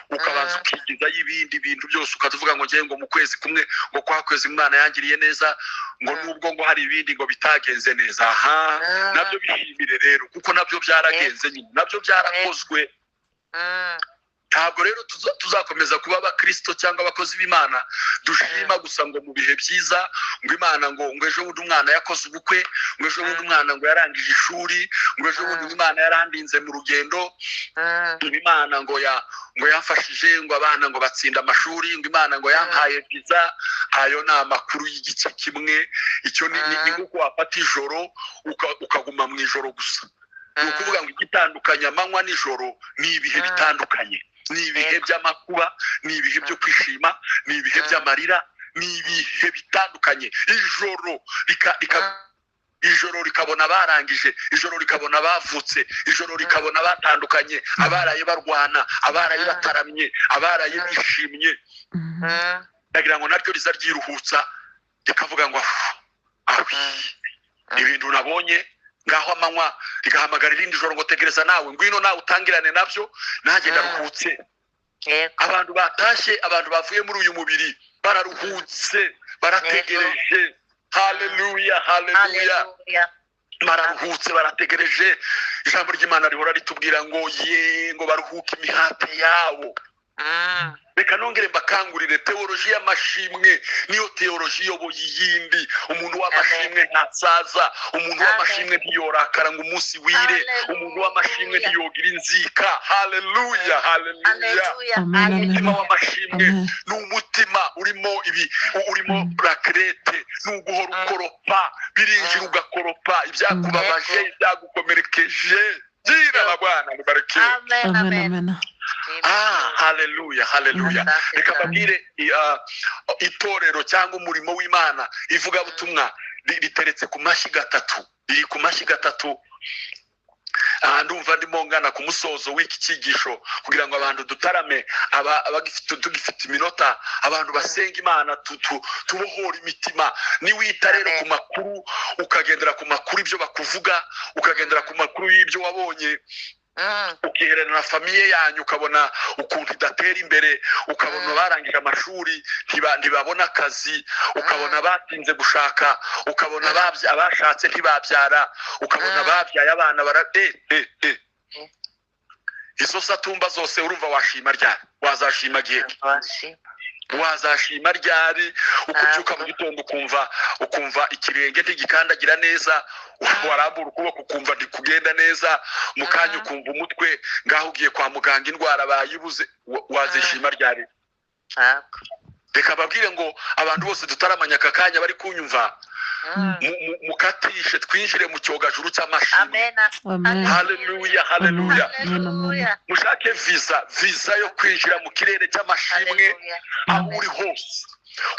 ukabanza ukigizayo ibindi bintu byose, ukavuga ngo ngiye ngo mu kwezi kumwe, ngo kwa kwezi Imana yangiriye neza, ngo nubwo ngo hari ibindi ngo bitagenze neza. Aha nabyo bishimire rero, kuko nabyo byaragenze nyine, nabyo byarakozwe. Ntabwo rero tuzakomeza kuba abakristo cyangwa abakozi b'Imana dushima gusa ngo mu bihe byiza, ngo Imana ngo ejo bundi umwana yakoze ubukwe, ngo ejo bundi umwana ngo yarangije ishuri, ngo ejo bundi Imana yarandinze mu rugendo, ngo Imana ngo yamfashije, ngo abana ngo batsinda amashuri, ngo Imana ngo yampaye viza. Ayo ni amakuru y'igice kimwe. Icyo ni nk'uko wafata ijoro ukaguma mu ijoro gusa. Ni ukuvuga ngo igitandukanya amanywa n'ijoro ni ibihe bitandukanye, ni ibihe by'amakuba, ni ibihe byo kwishima, ni ibihe by'amarira, ni ibihe bitandukanye. Ijoro ijoro rikabona barangije, ijoro rikabona bavutse, ijoro rikabona batandukanye, abaraye barwana, abaraye bataramye, abaraye bishimye. Ndagira ngo naryo riza ryiruhutsa rikavuga ngo awi ibintu nabonye ngaho amanywa, rigahamagara irindi joro ngo tegereza nawe, ngwino nawe utangirane nabyo, nanjye ndaruhutse. Abantu batashye, abantu bavuye muri uyu mubiri bararuhutse, barategereje. Haleluya, haleluya. Bararuhutse, barategereje. Ijambo ry'Imana rihora ritubwira ngo ye ngo baruhuke imihate yabo. Reka nongere mbakangurire, teoloji y'amashimwe niyo teoloji iyoboye iyindi. Umuntu w'amashimwe ntasaza, umuntu w'amashimwe ntiyorakara ngo umunsi wire, umuntu w'amashimwe ntiyogira inzika. Haleluya, haleluya. Umutima w'amashimwe ni umutima urimo ibi, urimo rakrete, ni uguhora ukoropa, birinjira ugakoropa ibyakubabaje, ibyagukomerekeje. Jina la Bwana libarikiwe. Amen, amen. Haleluya, haleluya. Reka mbabwire, itorero cyangwa umurimo w'Imana, ivugabutumwa riteretse ku mashyiga atatu, riri ku mashyiga atatu. Ndumva ndimo ngana ku musozo w'iki cyigisho kugira ngo abantu dutarame, tugifite iminota, abantu basenga Imana, tubohora imitima. Niwita rero ku makuru, ukagendera ku makuru ibyo bakuvuga, ukagendera ku makuru y'ibyo wabonye, ukihererana na famiye yanyu, ukabona ukuntu idatera imbere, ukabona barangije amashuri ntibabona akazi, ukabona batinze gushaka, ukabona abashatse ntibabyara, ukabona babyaye abana bara izo satumba zose. Urumva washima ryari? Wazashima gihe? Wazashima ryari? Ukubyuka mu gitondo ukumva ikirenge ntigikandagira neza, warambura ukuboko ukumva ntikugenda neza, mu kanya ukumva umutwe, ngaho ugiye kwa muganga indwara bayibuze. Wazishima ryari? Reka babwire ngo abantu bose tutaramanya aka kanya bari kunyumva, mukatishe twinjire mu cyogajuru cy'amashimwe. Haleluya, haleluya. Mushake viza yo kwinjira mu kirere cy'amashimwe aho uri hose,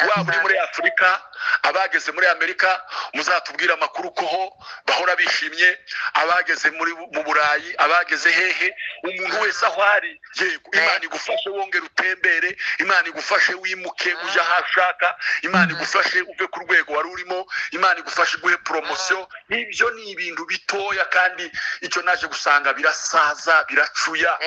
waba uri muri Afurika, abageze muri Amerika muzatubwira amakuru ko ho bahora bishimye, abageze mu Burayi, abageze hehe, umuntu wese aho ari, yego Imana igufashe wongere utembere, Imana igufashe wimuke ujya aho ushaka, Imana igufashe uve ku rwego wari urimo, Imana igufashe iguhe poromosiyo. Ibyo ni ibintu bitoya, kandi icyo naje gusanga birasaza, biracuya.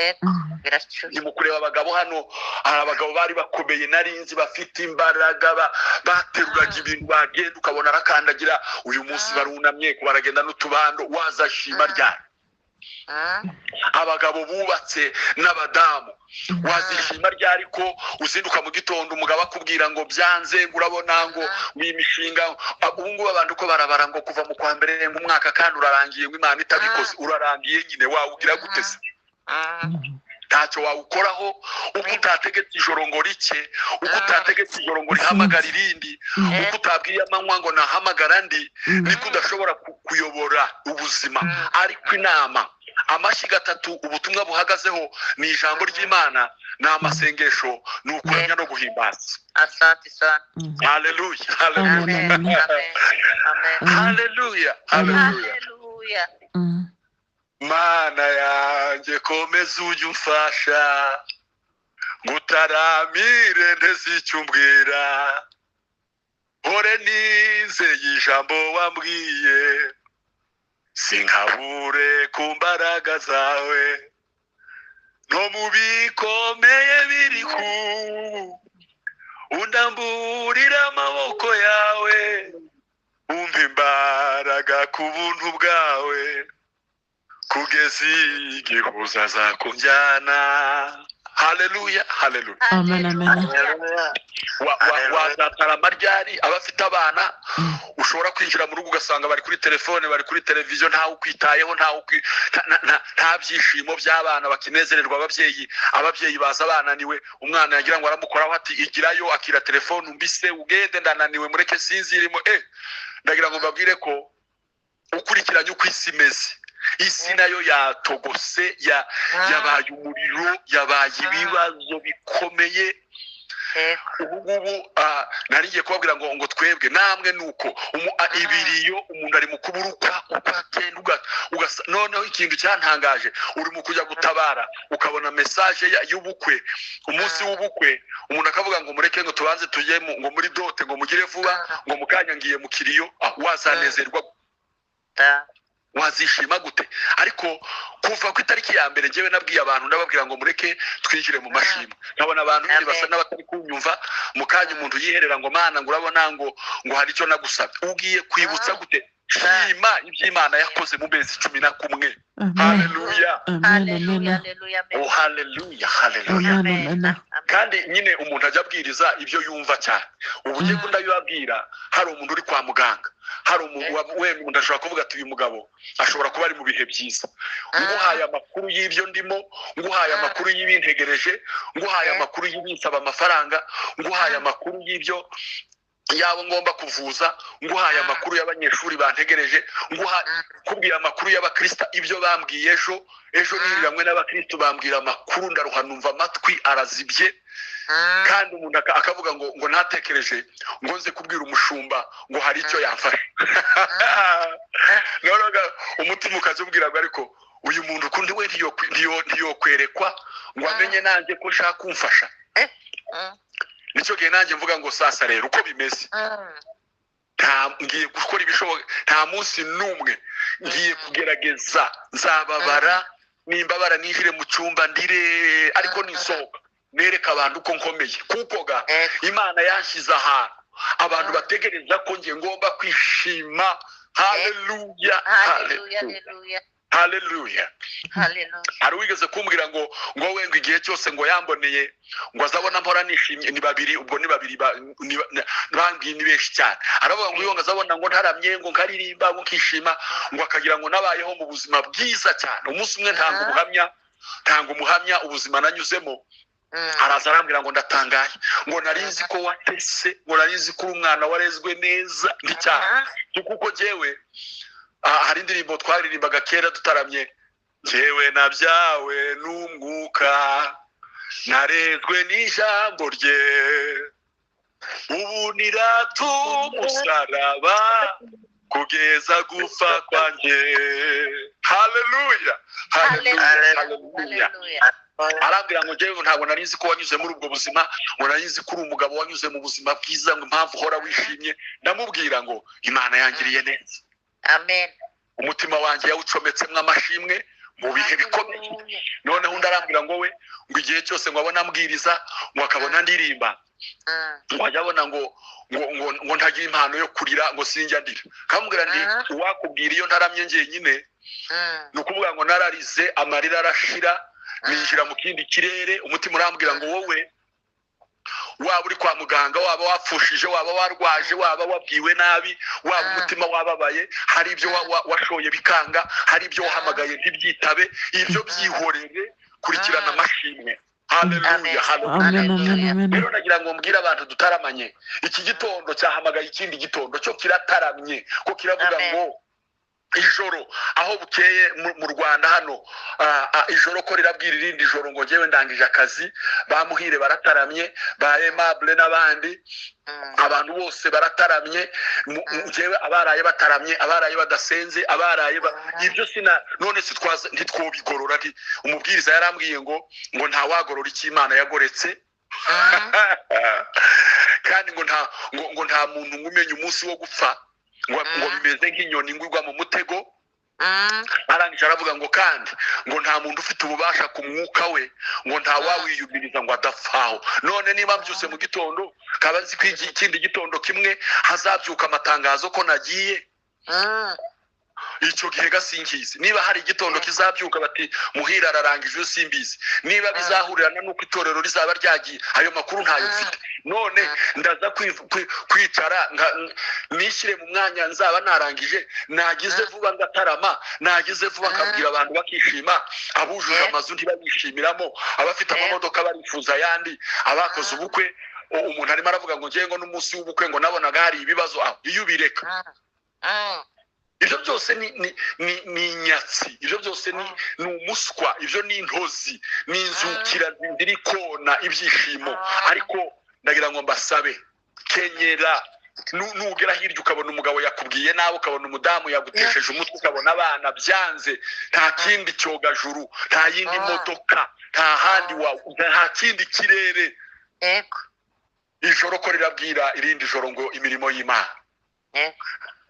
Ni mu kureba abagabo hano, hari abagabo bari bakomeye narinzi bafite imbaraga, bateruraga ibintu, bagenda ukabona arakandagira, uyu munsi barunamye baragenda n'utubando. Wazashima ryari? Abagabo bubatse n'abadamu, wazishima ryari ko uzinduka mu gitondo umugabo akubwira ngo byanze, ngo urabona ngo imishinga ubu ngubu abantu ko barabara ngo kuva mu kwa mbere ngo umwaka kandi urarangiye, ngo Imana itabikoze, urarangiye nyine, wawugira gute se? ntacyo wawukoraho. Uko utategetse ijoro ngo rike, uko utategetse ijoro ngo rihamagara irindi, uko utabwiye amanywa ngo nahamagara andi, niko udashobora kuyobora ubuzima. Ariko inama, amashyiga atatu ubutumwa buhagazeho ni ijambo ry'Imana, ni amasengesho, ni ukuramya no guhimbaza. Asante sana. Haleluya, haleluya, haleluya, haleluya. Mana yanjye komeza ujye umfasha, ngutaramire nteze icyo umbwira, hore nizeye ijambo wambwiye, sinkabure ku mbaraga zawe, no mu bikomeye biri ku undamburira amaboko yawe, umpa imbaraga ku buntu bwawe, kugeza igihe uzazakunjyana. Haleluya, haleluya. Amen, amen. Wazatarama ryari? Abafite abana ushobora kwinjira mu rugo ugasanga bari kuri telefone, bari kuri televiziyo, ntawe ukwitayeho, nta byishimo by'abana bakinezererwa. Ababyeyi baza bananiwe, umwana yagira ngo aramukoraho ati igirayo, akira telefone, umbise ugende ndananiwe, mureke sinzirimo. Ndagira ngo mbabwire ko ukurikiranye uko isi imeze, isi nayo yatogose, yabaye umuriro, yabaye ibibazo bikomeye. Ubu ngubu nari ngiye kubabwira ngo twebwe namwe nuko ibiriyo umuntu ari mu kuburuka uko agenda, noneho ikintu cyantangaje, uri mu kujya gutabara ukabona message y'ubukwe, umunsi w'ubukwe, umuntu akavuga ngo mureke ngo tubanze tujye ngo muri dote, ngo mugire vuba, ngo mukanya ngiye mu kiriyo. Wazanezerwa, wazishima gute? Ariko kuva ku itariki ya mbere njyewe nabwiye abantu, ndababwira ngo mureke twinjire mu mashimwe. Nkabona abantu nyine basa n'abatari kunyumva. Mu kanya umuntu yiherera ngo mana, ngo urabona ngo hari icyo nagusabye. Ugiye kwibutsa gute? Shima iby'Imana yakoze mu mezi 11. Haleluya, haleluya, oh haleluya, haleluya. Kandi nyine umuntu ajya abwiriza ibyo yumva cyane. Ubu ngiye ndabibabwira, hari umuntu uri kwa muganga, hari umuntu ashobora kuvuga ati uyu mugabo ashobora kuba ari mu bihe byiza, nguhaye amakuru y'ibyo ndimo, nguhaye amakuru y'ibintegereje, nguhaye amakuru y'ibinsaba amafaranga, nguhaye amakuru y'ibyo yabo ngomba kuvuza, nguhaye amakuru y'abanyeshuri bantegereje, kubwira amakuru y'abakrista ibyo bambwiye ejo niriramwe n'abakristo bambwira amakuru, ndaruha numva amatwi arazibye. Kandi umuntu akavuga ngo ntatekereje ngo nze kubwira umushumba ngo hari icyo yamfasha. Noneho umutima ukazubwira ngo ariko uyu muntu kundi we ntiyokwerekwa ngo amenye nanjye ko nshaka kumfasha. Nicyo gihe nanjye mvuga ngo sasa rero uko bimeze, ngiye gukora ibishoboka, nta munsi n'umwe ngiye kugerageza, nzababara, nimbabara ninjire mu cyumba ndire, ariko nisohoka nereka abantu uko nkomeye, kuko ga Imana yanshyize ahantu abantu bategereza ko ngiye ngomba kwishima. Haleluya, haleluya, haleluya. Hari wigeze kumbwira ngo we ngo igihe cyose ngo yamboneye ngo azabona mpora nishimye. Ni babiri, ubwo ni babiri bambwiye, ni benshi cyane. Aravuga ngo iyo ngo azabona ngo ntaramye, ngo nkaririmba, ngo nkishima, ngo akagira ngo nabayeho mu buzima bwiza cyane. Umunsi umwe ntanga umuhamya ubuzima nanyuzemo. Araza arambwira ngo ndatangaye, ngo narizi ko watese, ngo narizi ko uri umwana warezwe neza n'icyaha. Kuko jyewe hari indirimbo twaririmbaga kera tutaramye, njyewe nabyawe n'umwuka, narezwe n'ijambo rye, ubu nirata umusaraba kugeza gupfa kwanjye. Haleluya, haleluya, haleluya. Arambwira ngo njyewe ntabwo narizi ko wanyuze muri ubwo buzima, ngo narizi ko uri umugabo wanyuze mu buzima bwiza, ngo impamvu uhora wishimye. Ndamubwira ngo Imana yangiriye neza. Amen. Umutima wanjye yawucometsemo amashimwe mu bihe bikomeye. Noneho undi arambwira ngo we ngo igihe cyose ngo abona ambwiriza, ngo akabona ndirimba, ngo ajya abona ngo ntagira impano yo kurira, ngo sinjya ndira. Kamubwira nti uwakubwira iyo ntaramye njyenyine, ni ukuvuga ngo nararize amarira arashira, ninjira mu kindi kirere. Umutima urambwira ngo wowe waba uri kwa muganga, waba wapfushije, waba warwaje, waba wabwiwe nabi, waba umutima wababaye, hari ibyo washoye bikanga, hari ibyo wahamagaye ntibyitabe, ibyo byihorere. Kurikirana amashimwe. Haleluya, Amen. haleluya. Amen, amen, amen. Rero nagira ngo mbwire abantu dutaramanye, iki gitondo cyahamagaye ikindi gitondo cyo kirataramye, ko kiravuga Amen. ngo ijoro aho bukeye mu Rwanda hano, ijoro ko rirabwira irindi joro ngo njyewe ndangije akazi, ba Muhire barataramye, ba Aimable n'abandi, abantu bose barataramye, njyewe abaraye bataramye, abaraye badasenze, abaraye ibyo sina none sitwaza ntitwobigorora. Umubwiriza yarambwiye ngo ntawagorora icyo Imana yagoretse, kandi ngo nta ngo nta muntu umenya umunsi wo gupfa, ngo bimeze nk'inyoni ngurwa mu mutego. Arangije aravuga ngo kandi ngo nta muntu ufite ububasha ku mwuka we, ngo nta wawiyumiriza ngo adapfaho. None niba mbyutse mu gitondo kaba nzi ko ikindi gitondo kimwe hazabyuka amatangazo ko nagiye, icyo gihe gasinkizi. Niba hari igitondo kizabyuka bati Muhira ararangije, iyo simbizi. Niba bizahurirana n'uko itorero rizaba ryagiye, ayo makuru ntayo mfite. None ndaza kwicara nishyire mu mwanya nzaba narangije, nagize vuba ngatarama, nagize vuba nkabwira abantu bakishima, abujuje amazu ntibabishimiramo, abafite amamodoka barifuza ayandi, abakoze ubukwe, umuntu arimo aravuga ngo ngiye ngo n'umunsi w'ubukwe ngo nabonaga hari ibibazo aho, iyo ubireka. Ibyo byose ni inyatsi, ibyo byose ni umuswa, ibyo ni intozi, ni inzukira ziri kona ibyishimo. Ariko ndagira ngo mbasabe, kenyera. Nugera hirya ukabona umugabo yakubwiye nawe, ukabona umudamu yagutesheje umutwe, ukabona abana byanze, nta kindi cyogajuru, nta yindi modoka, nta handi, nta kindi kirere. Ijoro ko rirabwira irindi joro ngo imirimo y'Imana.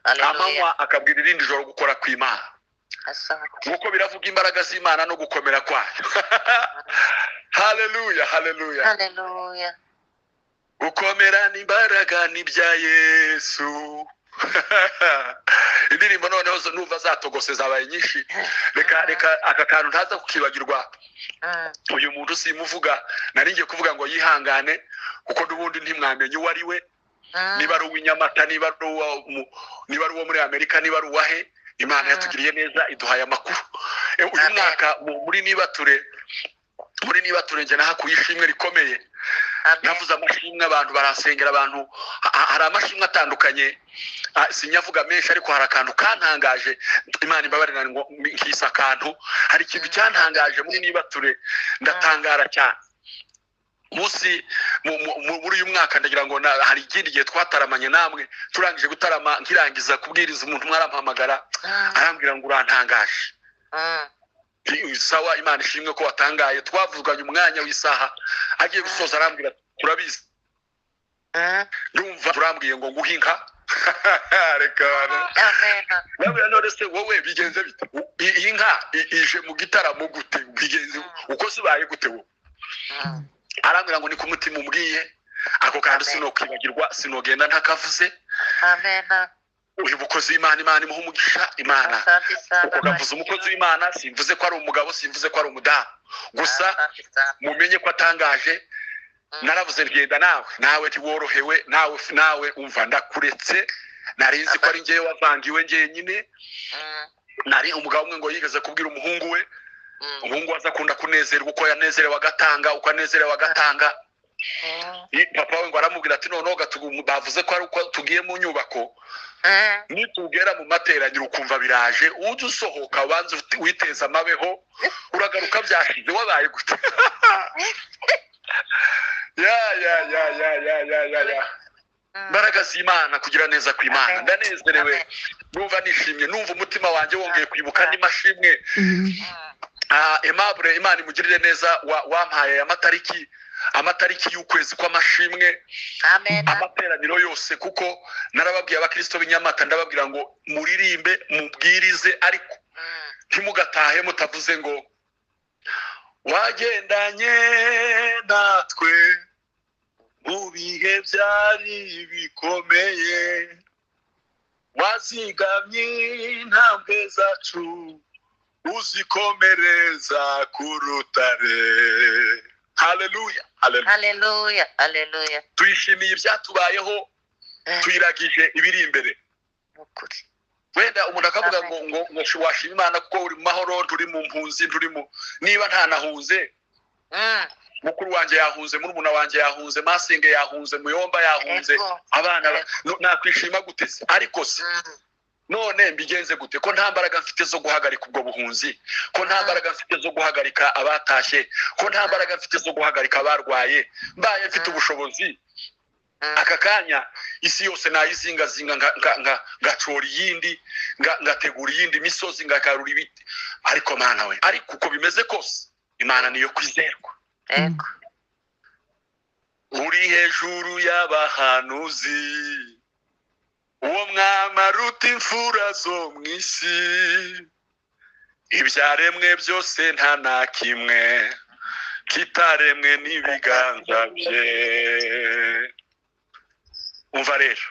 Amanywa akabwira irindi joro gukora kw'Imana. Nkuko biravuga imbaraga z'Imana no gukomera kwayo. Haleluya, haleluya. Haleluya. Gukomera n'imbaraga ni bya Yesu. Indirimbo noneho numva zatogose zabaye nyinshi. Reka aka kantu ntaza kukibagirwa. Uyu muntu simuvuga, nari ngiye kuvuga ngo yihangane kuko n'ubundi ntimwamenye uwo ari we. Niba ari uw'inyamata, niba ari uwo muri Amerika, niba ari uwahe, Imana yatugiriye neza iduhaye amakuru. Uyu mwaka muri nibature njye nahakuye ishimwe rikomeye. Navuze amashimwe, abantu barasengera, abantu hari amashimwe atandukanye, sinyavuga menshi, ariko hari akantu kantangaje. Imana imbabarira ngo nkisa akantu. Hari ikintu cyantangaje muri nibature, ndatangara cyane. Munsi muri uyu mwaka ndagira ngo hari ikindi gihe twataramanye namwe, turangije gutarama nkirangiza kubwiriza umuntu mwarampamagara arambwira ngo urantangaje. Sawa, Imana ishimwe ko watangaye. Twavuganye umwanya w'isaha, agiye gusoza arambwira turabizi, ndumva turambwiye ngo nguhe inka. Reka amen. None se wowe bigenze bite? Iyi nka ije mu gitaramo gute? Bigenze uko sibaye gute wowe? Arambwira ngo ni ku mutima umbwiye ako kandi sinokwibagirwa, sinogenda ntakavuze. Amen. Uyu mukozi w'Imana, Imana imuha umugisha. Imana ukavuza umukozi w'Imana, simvuze ko ari umugabo, simvuze ko ari umudamu, gusa mumenye ko atangaje. Naravuze ngenda nawe ntiworohewe, nawe umva ndakuretse. Nari nzi ko ari njyewe wavangiwe njyenyine. Nari umugabo umwe ngo yigeze kubwira umuhungu we, umuhungu aza akunda kunezerwa uko yanezerewe agatanga, uko anezerewe agatanga. Papa we ngo aramubwira ati noneho bavuze ko ari uko tugiye mu nyubako, nitugera mu materaniro ukumva biraje, ujye usohoka ubanze witeza amabeho, uragaruka byashize wabaye gute. Ya ya ya ya ya ya ya ya. Imbaraga z'Imana, kugira neza kw'Imana. Ndanezerewe, numva nishimye, numva umutima wanjye wongeye kwibuka n'imashimwe. Aimable, Imana imugirire neza, wampaye amatariki y'ukwezi kw'amashimwe, amateraniro yose, kuko narababwiye abakristo b'inyamata, ndababwira ngo muririmbe, mubwirize, ariko ntimugatahe mutavuze ngo wagendanye natwe mu bihe byari bikomeye, wazigamye intambwe zacu uzikomereza ku rutare. Haleluya, haleluya, haleluya. Tuyishimiye ibyatubayeho, tuyiragije ibiri imbere. Wenda umuntu akavuga ngo ngo ngo washima Imana kuko uri mu mahoro, turi mu mpunzi, turi mu niba ntanahunze, mukuru wanjye yahunze, murumuna wanjye yahunze, masenge yahunze, muyomba yahunze, abana nakwishima gute se? Ariko se none mbigenze gute ko nta mbaraga mfite zo guhagarika ubwo buhunzi, ko nta mbaraga mfite zo guhagarika abatashye, ko nta mbaraga mfite zo guhagarika abarwaye? Mbaye mfite ubushobozi aka kanya isi yose nayizingazinga, ngacora iyindi, ngategura iyindi misozi, ngakarura ibiti. Ariko Mana we, ariko uko bimeze kose Imana niyo kwizerwa. Uri hejuru y'abahanuzi, uwo mwami aruta imfura zo mu isi, ibyaremwe byose nta na kimwe kitaremwe n'ibiganza bye. Umva rero,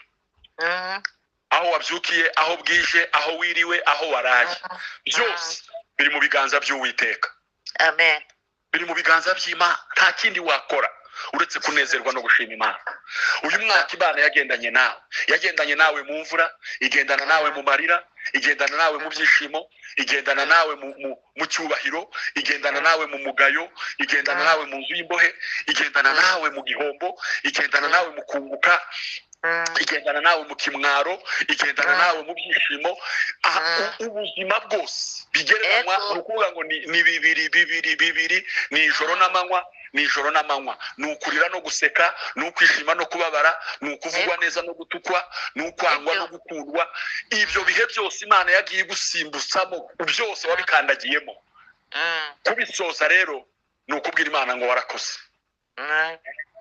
aho wabyukiye, aho bwije, aho wiriwe, aho waraye, byose biri mu biganza by'Uwiteka. Amen. Biri mu biganza by'Imana. Nta kindi wakora uretse kunezerwa no gushima Imana. Uyu mwaka Imana yagendanye nawe, yagendanye nawe mu mvura, igendana nawe mu marira, igendana nawe mu byishimo, igendana nawe mu cyubahiro, igendana nawe mu mugayo, igendana nawe mu nzu y'imbohe, igendana nawe mu gihombo, igendana nawe mu kunguka, igendana nawe mu kimwaro, igendana nawe mu byishimo. Ubuzima bwose bigereranywa ni ukuvuga ngo ni bibiri bibiri bibiri, ni ijoro n'amanywa, ni ijoro n'amanywa, ni ukurira no guseka, ni ukwishima no kubabara, ni ukuvugwa neza no gutukwa, ni ukwangwa no gukundwa. Ibyo bihe byose Imana yagiye igusimbutsamo, byose wabikandagiyemo. Kubisoza rero ni ukubwira Imana ngo warakoze,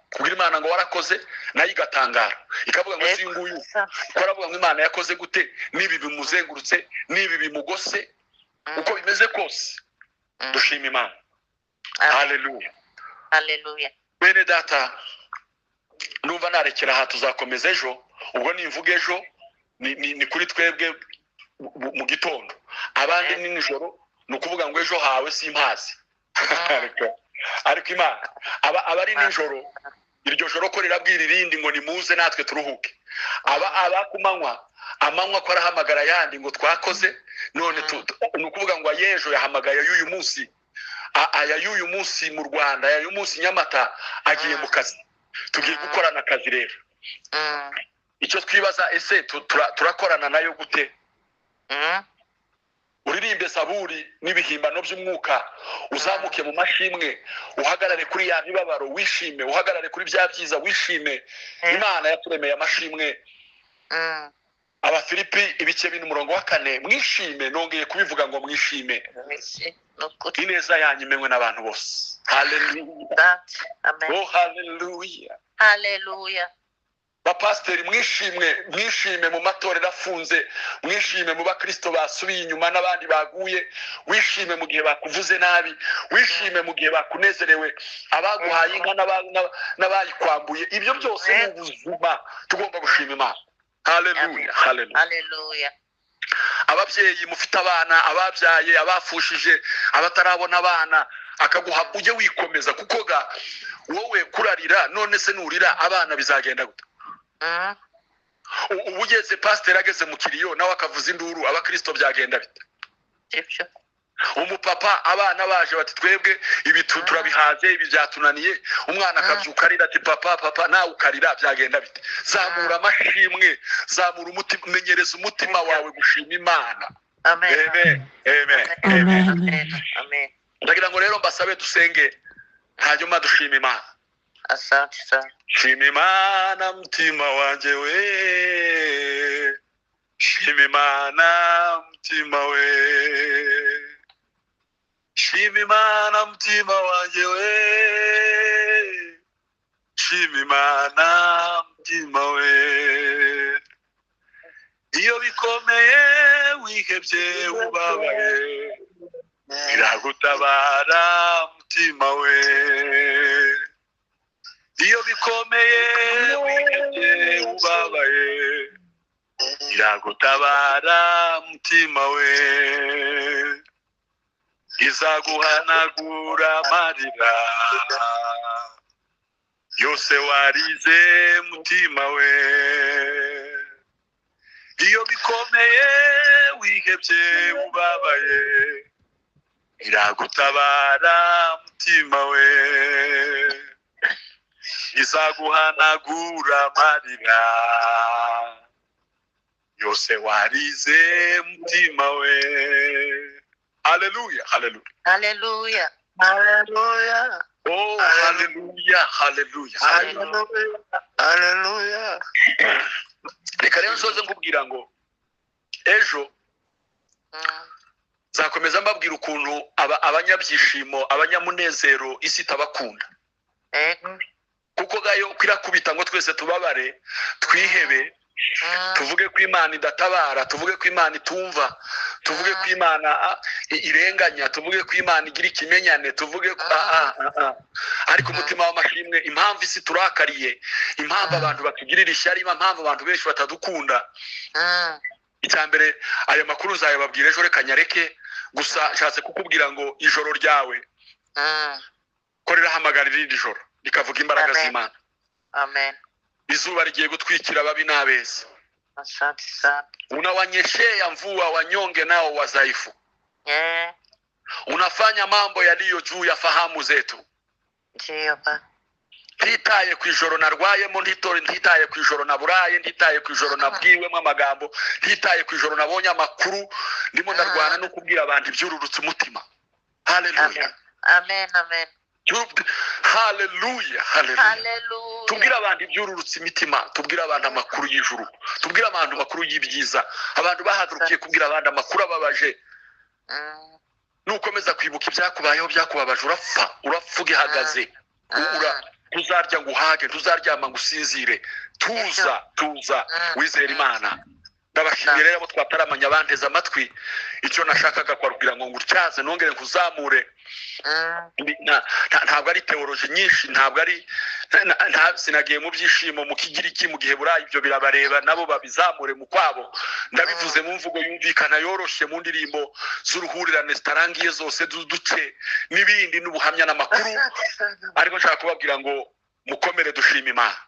kubwira Imana ngo warakoze, nayo igatangara ikavuga ngo si nguyu, ko aravuga ngo Imana yakoze gute n'ibi bimuzengurutse, n'ibi bimugose. Uko bimeze kose dushima Imana. Haleluya. Haleluya. Bene data, numva narekera aha, tuzakomeza ejo. Ubwo nimvuga ejo ni kuri twebwe mu gitondo, abandi ni nijoro. Ni ukuvuga ngo ejo hawe simpazi. Ariko Imana abari nijoro, iryo joro ko rirabwira irindi ngo nimuze natwe turuhuke. Aba kumanywa, amanywa ko arahamagara yandi ngo twakoze none. Ni ukuvuga ngo ayejo yahamagaye y'uyu munsi, aya y'uyu munsi mu Rwanda, aya y'uyu munsi Nyamata agiye mu kazi. Tugiye gukorana akazi rero. Icyo twibaza, ese turakorana nayo gute? Uririmbe saburi n'ibihimbano by'umwuka, uzamuke mu mashimwe, uhagarare kuri ya mibabaro wishime, uhagarare kuri bya byiza wishime. Imana yaturemeye amashimwe. Abafilipi ibice 4 umurongo wa 4, mwishime. Nongeye kubivuga ngo mwishime. Ineza yanyu imenywe n'abantu bose. Haleluya. Amen. Oh, haleluya. Haleluya. Bapasiteri mwishimwe, mwishime mu matorero afunze, mwishime mu bakristo basubiye inyuma n'abandi baguye, wishime mu gihe bakuvuze nabi, wishime mu gihe bakunezerewe, abaguhaye inka n'abayikwambuye. Ibyo byose ni ubuzima, tugomba gushima Imana. Haleluya. Haleluya. Haleluya. Ababyeyi mufite abana, ababyaye, abafushije, abatarabona abana, akaguha ujye wikomeza, kuko ga wowe kurarira none se nurira abana bizagenda gute? Ubu ugeze pasiteri ageze mu kiriyo nawe akavuza induru, abakristo byagenda bite? Umupapa abana baje bati twebwe ibi turabihaze, ibi byatunaniye, umwana akabyuka arira ati papa papa, nawe ukarira, byagenda bite? Zamura amashimwe, zamura umutima, menyereza umutima wawe gushima Imana. Amen. Amen. Amen. Amen. Amen. Amen. Ndagira ngo rero mbasabe dusenge, hanyuma dushima Imana. Asante sana. Shima Imana mutima wanjye we, shima Imana mutima we, shima Imana mutima wanjye we, shima Imana mutima we. Iyo bikomeye wihebye ubabaye, iragutabara mutima we. Iyo bikomeye wihebye ubabaye, iragutabara mutima we. Izaguhanagura amarira yose warize mutima we. Iyo bikomeye wihebye ubabaye, iragutabara mutima we, izaguhanagura amarira yose warize mutima we. Haleluya, haleluya. Haleluya. Haleluya. Oh, haleluya, haleluya, haleluya. Haleluya. Reka rero nsoze nkubwira ngo ejo nzakomeza mbabwira ukuntu abanyabyishimo, abanyamunezero isi itabakunda. Kuko gayo kwirakubita ngo twese tubabare, twihebe, tuvuge ko Imana idatabara, tuvuge ko Imana itumva, tuvuge ko Imana irenganya, tuvuge ko Imana igira ikimenyane, tuvuge ko ariko umutima w'amashimwe, impamvu isi turakariye, impamvu abantu batugirira ishyari, impamvu abantu benshi batadukunda. Icya mbere, aya makuru nzayababwira ejo, reka nyareke. Gusa nshatse kukubwira ngo ijoro ryawe ko rirahamagara irindi joro rikavuga imbaraga z'Imana. Amen. Izuba rigiye gutwikira ababi n'abeza. Asante sana. Unawanyeshea mvua wanyonge nao wazaifu. Unafanya mambo yaliyo juu ya fahamu zetu. Ndiyo ba. Ntitaye ku ijoro narwayemo, ntitaye ku ijoro naburaye, ntitaye ku ijoro nabwiwemo amagambo, ntitaye ku ijoro nabonye amakuru, ndimo ndarwana no kubwira abantu ibyururutse umutima. Haleluya. Amen, amen. Haleluya, haleluya. Tubwire abantu ibyururutse imitima, tubwire abantu amakuru y'ijuru, tubwire abantu amakuru y'ibyiza. Abantu bahagurukiye kubwira abantu amakuru ababaje. Nukomeza kwibuka ibyakubayeho byakubabaje, urapfa, urapfa ugihagaze. Ntuzarya ngo uhage, ntuzaryama ngo usinzire. Tuza, tuza, wizere Imana. Ndabashimiye rero abo twataramanye abanteze amatwi. Icyo nashakaga kwabwira ngo ngutyaze nongere nkuzamure. Ntabwo ari teoloji nyinshi, ntabwo ari sinagiye mu byishimo mu Kigiriki, mu Giheburayi, ibyo birabareba nabo babizamure mu kwabo. Ndabivuze mu mvugo yumvikana yoroshye, mu ndirimbo z'uruhurirane zitarangiye zose duce n'ibindi n'ubuhamya n'amakuru. Ariko nshaka kubabwira ngo mukomere, dushima Imana.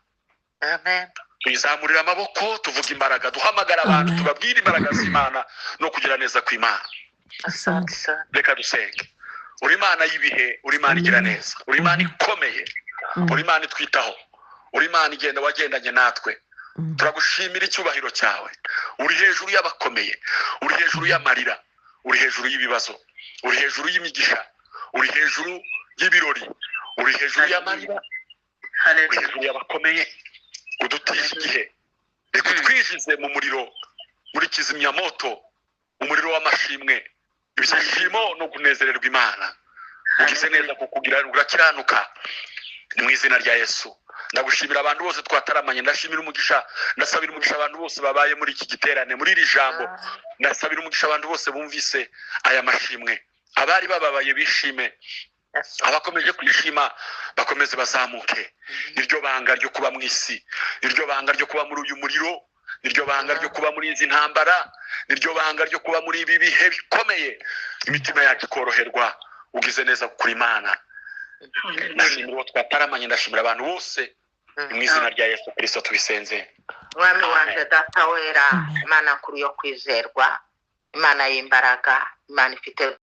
Amen. Tuyizamurira amaboko, tuvuga imbaraga, duhamagara abantu, tubabwira imbaraga z'Imana no kugira neza kw'Imana. Reka dusenge. Uri Imana y'ibihe, uri Imana igira neza, uri Imana ikomeye, uri Imana itwitaho, uri Imana igenda wagendanye natwe. Turagushimira icyubahiro cyawe. Uri hejuru y'abakomeye, uri hejuru y'amarira, uri hejuru y'ibibazo, uri hejuru y'imigisha, uri hejuru y'ibirori, uri hejuru y'amarira, uri hejuru y'abakomeye. Udutije igihe, reka utwijize mu muriro, muri kizimyamoto, umuriro w'amashimwe, ibyishimo no kunezererwa Imana. Ugize neza kukugira urakiranuka mu izina rya Yesu. Ndagushimira abantu bose twataramanye, ndashimira umugisha, ndasabira umugisha abantu bose babaye muri iki giterane, muri iri jambo. Ndasabira umugisha abantu bose bumvise aya mashimwe, abari bababaye bishime, abakomeje kwishima bakomeze bazamuke. Niryo banga ryo kuba mu isi, niryo banga ryo kuba muri uyu muriro, niryo banga ryo kuba muri izi ntambara, niryo banga ryo kuba muri ibi bihe bikomeye. Imitima yacu ikoroherwa. Ugize neza kuri Imana. Ndashimira uwo twataramanye, ndashimira abantu bose mu izina rya Yesu Kristo tubisenze. Mwami wanje Data wera, Imana nkuru yo kwizerwa, Imana y'imbaraga, Imana ifite